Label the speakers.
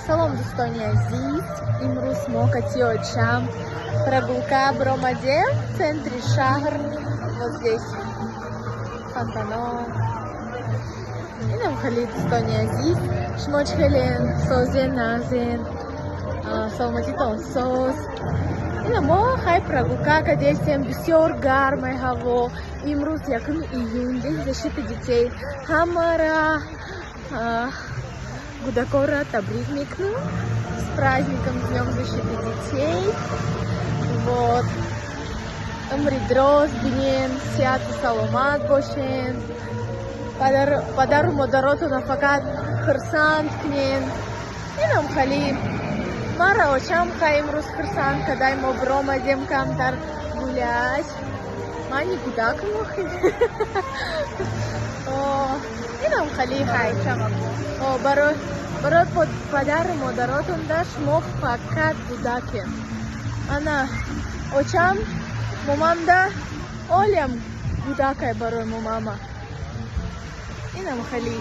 Speaker 1: Салом, дӯстони азиз! Имрӯз мо кати очам прогулка баромадем в центри шаҳр. Вот здесь фонтано. Инам хеле, дӯстони азиз, шумо чӣ хеле созен, назен, саломатитон соз. Ина мо хай прогулка кадестем, бисёр гармай ҳаво. Имрӯз 1 июн, День защиты детей. Ҳамара кӯдаконро табрик мекунам с праздником, с Днем защиты детей. Вот. Умри дроз бинен, сиҳату саломат бошен. Падару модаротонро фақат хурсанд кунен. Инам хали мара очам хай имрӯз хурсанд кадай, мо биромадем камтар гулять. Ман не кӯдакам охи. Инам хали хай. Барои падару модаротон да шумо фақат кӯдакен. Ана очам момамда олиам кӯдакай барои момама. Инам хали.